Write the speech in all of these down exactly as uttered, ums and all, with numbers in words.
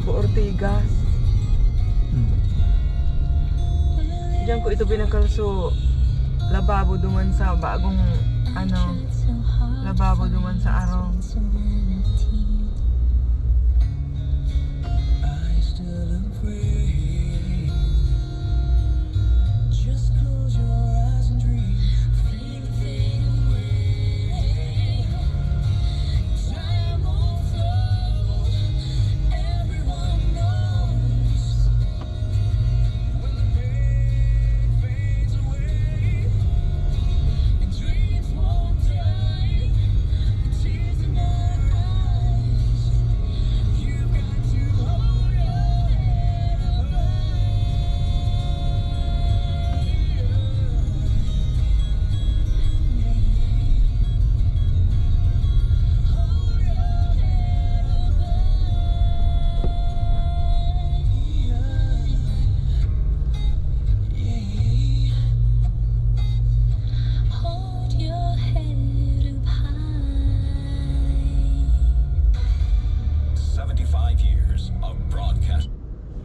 Ortigas. Diyan ko ito binakalso. Lababo duman sa bagong, ano, lababo duman sa arong. Seventy-five years of broadcast.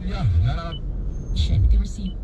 Yeah, nararap- Shit, they were seeing.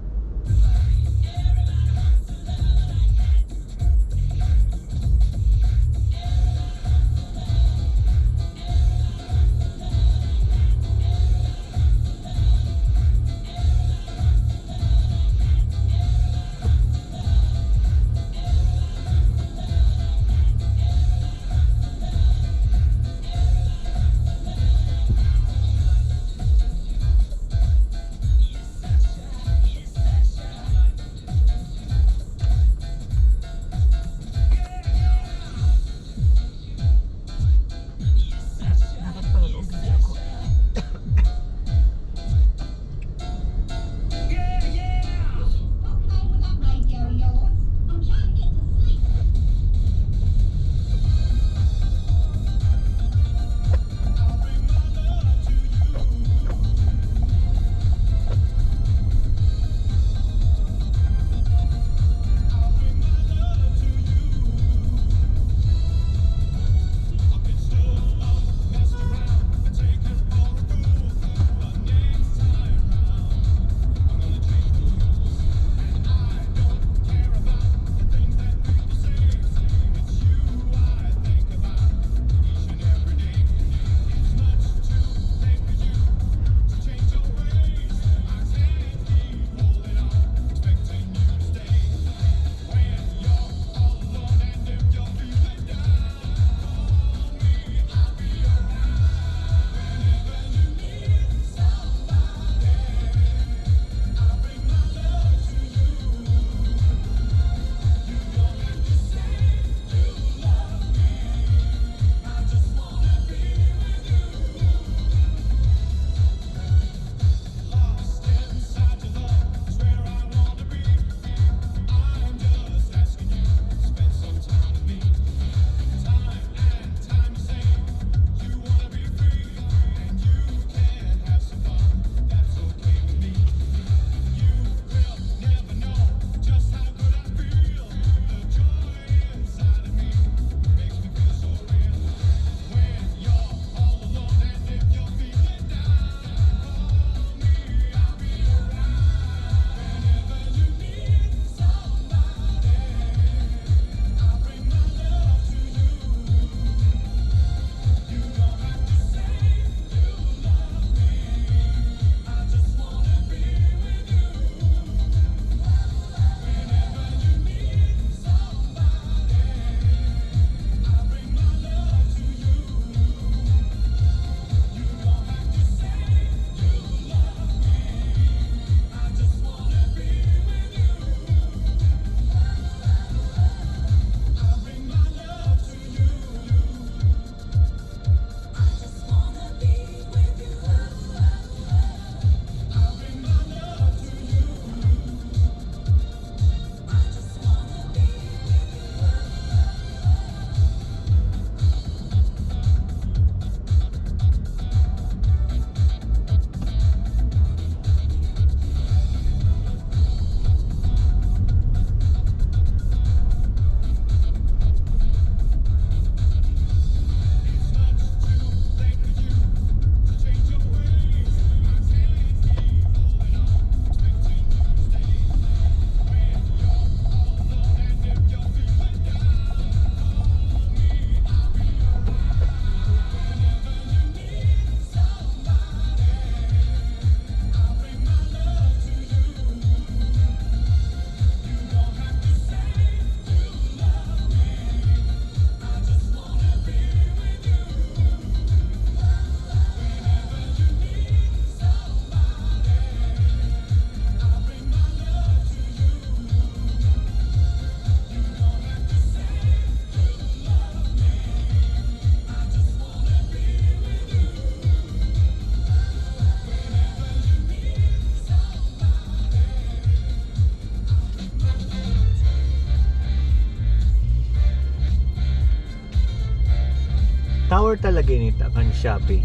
Or talaga ini ta kan Shopee.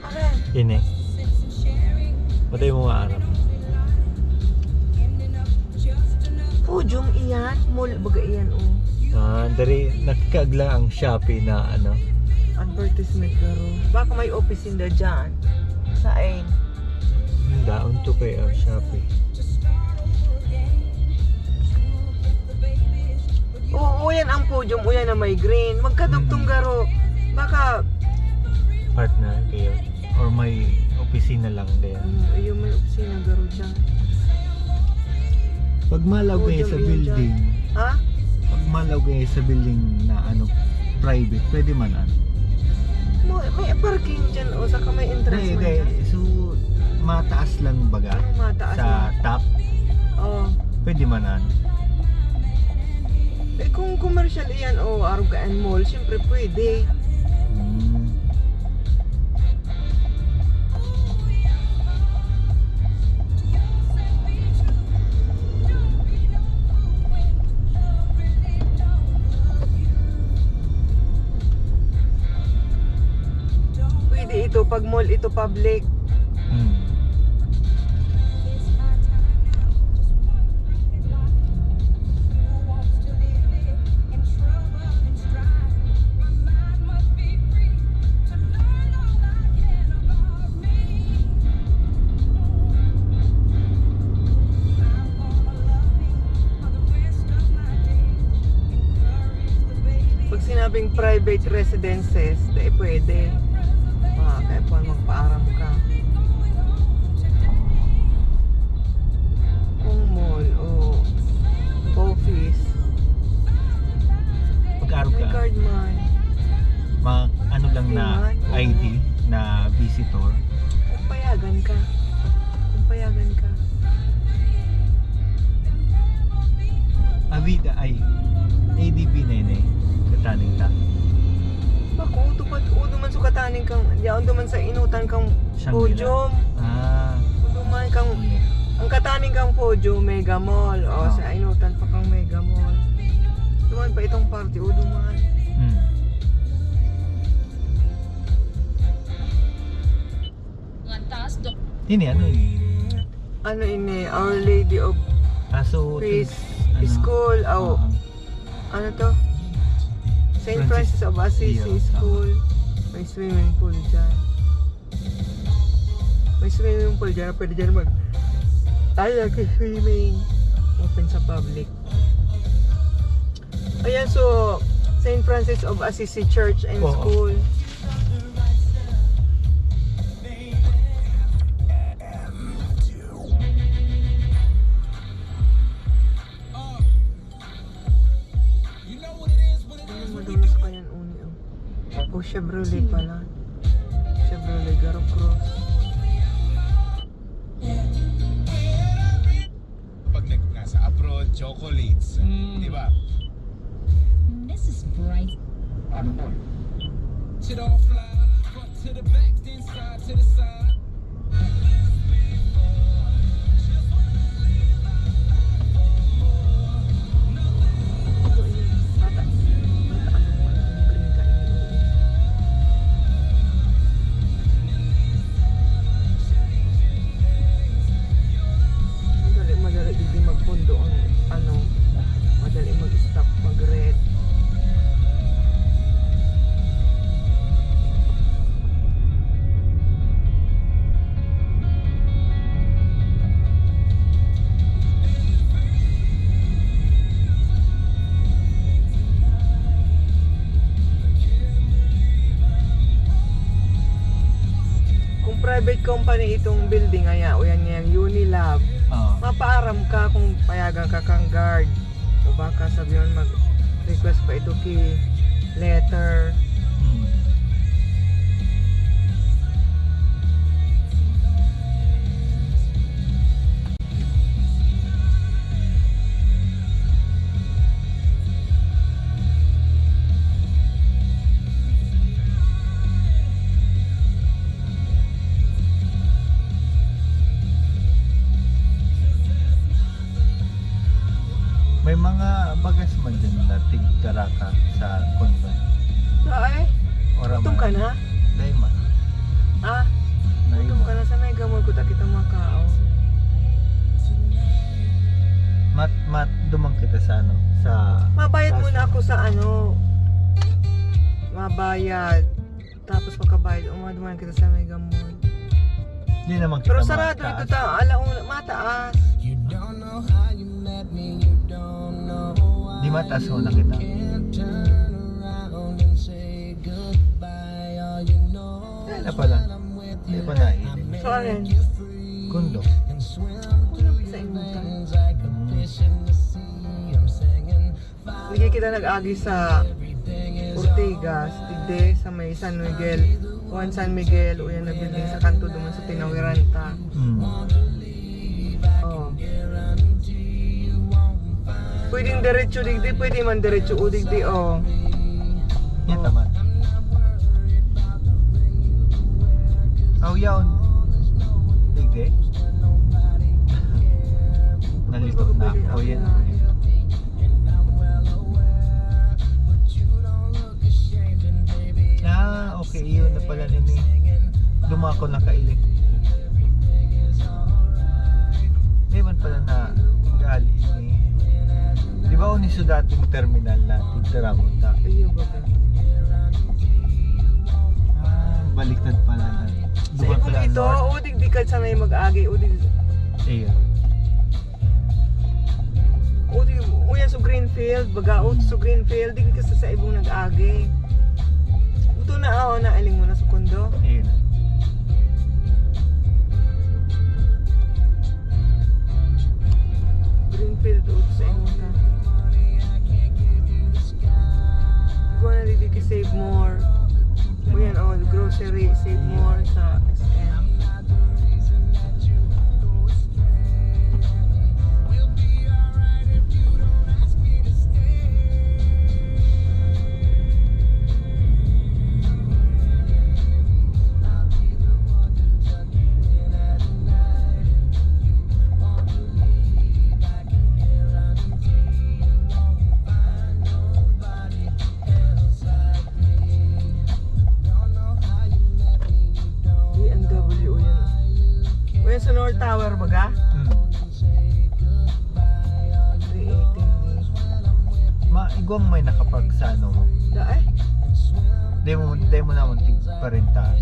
Aray, Ini. Patay mo nga aram. Podium iyan. Mall, baga iyan, oh. Ah, dari nakikagla ang Shopee na ano. Advertisement garo. Baka may opisina dyan. Sain? Ang daon to kay ang Shopee. Oo, yan ang podium. O yan na may green. Magkadugtong Hmm. garo. Baka, Partner kayo. Or may opisina lang din. um, yung may opisina garo dyan. Pag malaw kayo Podium sa yun building, Ha? pag malaw kayo sa building na ano, private, pwede man ano. Mo- May parking dyan. O, saka may entrance Hindi, man hindi. dyan. So, mataas lang baga Anong mataas sa lang? Top, Oh. Pwede man ano. Eh, kung commercial iyan o arog ka and mall, siyempre pwede. Hmm. Pwede ito pag mall, ito public. Hmm. Pag sinabing private residences, di pwede. Baka kaya po magpaaram ka. Kung mall o office, Pag-arog may ka, card man. ma, ano lang na Free man, oo. I D na visitor. Kung payagan ka. Kung payagan ka. Avida ay A D B na yun eh. Kataning ta. Bako, tupad, udo man sa kataning kang, yaon duman sa inutan kang Shangri-La. Podium. Ah, Udo man kang, sige. Ang kataning kang Podium, Mega Mall. O, Ah. sa inutan pa kang Mega Mall. Duman pa itong party, udo man. Hmm. Ngantas, dok. Ini, ano ini? Ano ini? Our Lady of Aso, Peace ano? School. Oh, Oo. Ano to? Saint Francis- Francis of Assisi Iyo, tama. School. May swimming pool dyan. May swimming pool dyan. Pwede dyan mag... Ay, lagi swimming. Open sa public. Ayan, so, Saint Francis of Assisi Church and Oo. School. Ano, madulas pa yan, uni, oh. O, Chevrolet pala. Chevrolet, Garo Cross. Pag nag, nasa abroad, chocolates. Mm. Di ba? Missus Bright. Shit all fly, front to the back, then side to the side. Ano ini? Bata. Bata, ano mo, ano mo, green ka, ini, oo. Madali, madali, hindi magpundo ang, ano, madali mag-stop, mag-red. Kung private company itong building, aya, o yan, yan, Unilab, Oo. mapaaram ka kung payagan ka kang guard. O baka sabi mo, mag-request pa ito ki letter. Hmm. May mga bagas man dyan na tig-Caraca sa condo. Ay, Gutom ka na? Dai man. Ah, gutom ka na, sa Mega Mall ko ta kita makaon. Mat, mat, duman kita sa ano, sa Mabayad taas muna na. Ako sa ano, mabayad. Tapos pagkabayad, umaduman kita sa Mega Mall. Di naman kita. Pero sarado mataas. Ito ta, alauna, mataas. Di mataas una kita. Kaya na pala. Di pa naiinig. So, alin? Kundo. Kundo sa inyo. Sige, kita nag-agi sa Ortigas, digdi sa may San Miguel, Juan San Miguel, o yan na building sa kanto duman sa tinawiran ta. Mm. Oh. Pwedeng diretso digdi, pwede man diretso o digdi, oh. Yan, tama. Aw, yaon. Digdi. Nalito na ako. Yan. Ah, okay. Iyo na pala nini. Dumako na kaili. Di man pala na gali ini. Di ba, uni sa dating terminal na tigtaramon ta? Iyo, baga. Ah, baliktad pala na. Sa duwa ibong pala ito, north. O digdi ka sa may mag-agi, o digdi. Iyo. O di, o yan sa Greenfield, baga, o sa Greenfield, di ka sa, sa ibong nag-agi. Ito na, oh, na, aling mo na sa kondo. Ayun. Greenfield, o sa ibong na. Go na, dito ka Save More. O yan, oh, grocery, Save More sa S M. B M W yan. O yan sa North Tower, baga? Hmm. Three eighty. Ma, igwang may nakapark sa ano mo? Da, eh. Di mo, di mo naman tig-, parenta.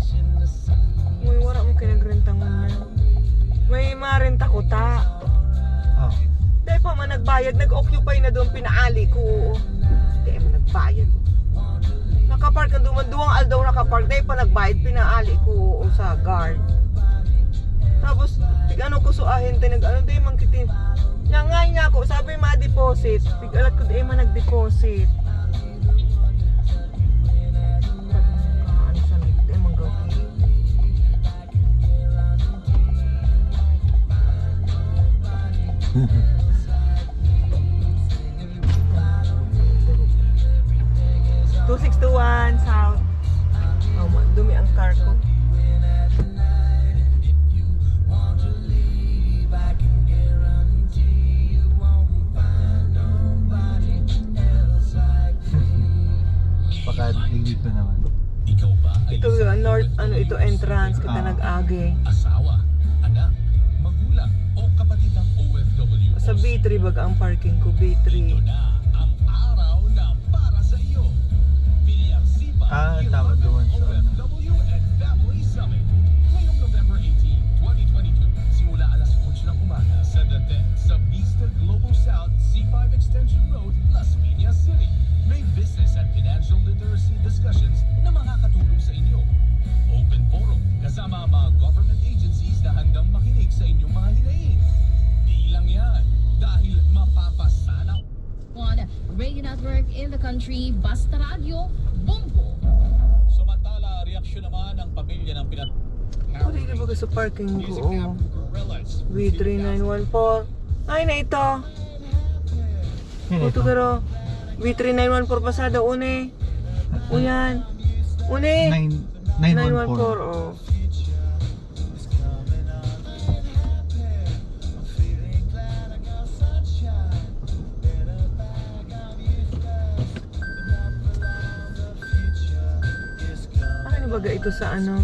Uy, wala mo kinagrenta ngunyan. May marenta ko ta. Oh. Dai pa man nagbayad, nag-occupy na doon, pinaali ko, oo. Dai man nagbayad. Nakapark ang duman, duwang aldaw nakapark, dai pa nagbayad, pinaali ko, oo, sa guard. Tapos, tig-ano ko sa ahente, nag-ano, dai man kiti. Nangay niya ako, sabi, ma-deposit. Tig-alat ko, dai man nag-deposit. Ano sa, dai man gawin. Two six two one South. Oh, ma-, dumi ang car ko. Pagka-delete ko naman. Ikaw ba ay Ito isa yun, sa north, O F Ws ano, ito entrance, kita na nag-agi. Asawa, anak, magulang, o kapatid ng O F W o Sa B three senior? Baga ang parking ko, B three. Ito na ang araw na para sa iyo. Villarciba, Ah, tama, eleven doon sa ano. O F W and Family Summit. Ngayong November eighteen, twenty twenty-two, simula alas otso ng umaga sa The Tent sa Vista Global South C five Extension Road, Las Piñas City. May business at financial literacy discussions na makakatulong sa inyo. Open forum kasama ang mga government agencies na handang makinig sa inyong mga hinaing. Di lang yan, dahil mapapasana One radio network in the country, Basta Radyo, Bombo. Samantala, reaksyon naman ng pamilya ng pinat- Pwede na ba sa parking ko, oh? V three nine one four. Ay, na ito. Yan Ito, ito. Pero V three nine one four pasado, une. O yan. Une. Nine, nine one four. Nine one four, oh. Baga ito sa ano.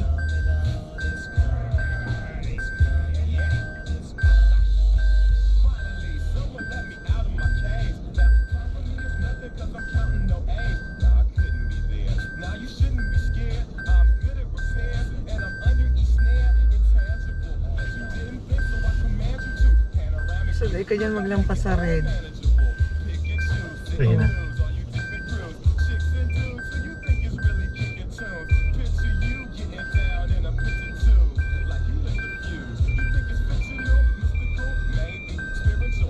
So, di ka dyan maglampas sa red. Ayun na.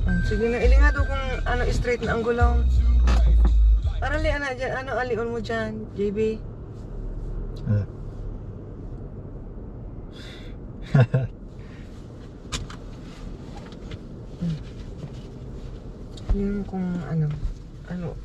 Ah, sige na, ilinga daw kung ano, straight na ang gulong. Arali, ana dyan, ano, alion mo dyan, J B? Ah. Yun kung ano, ano,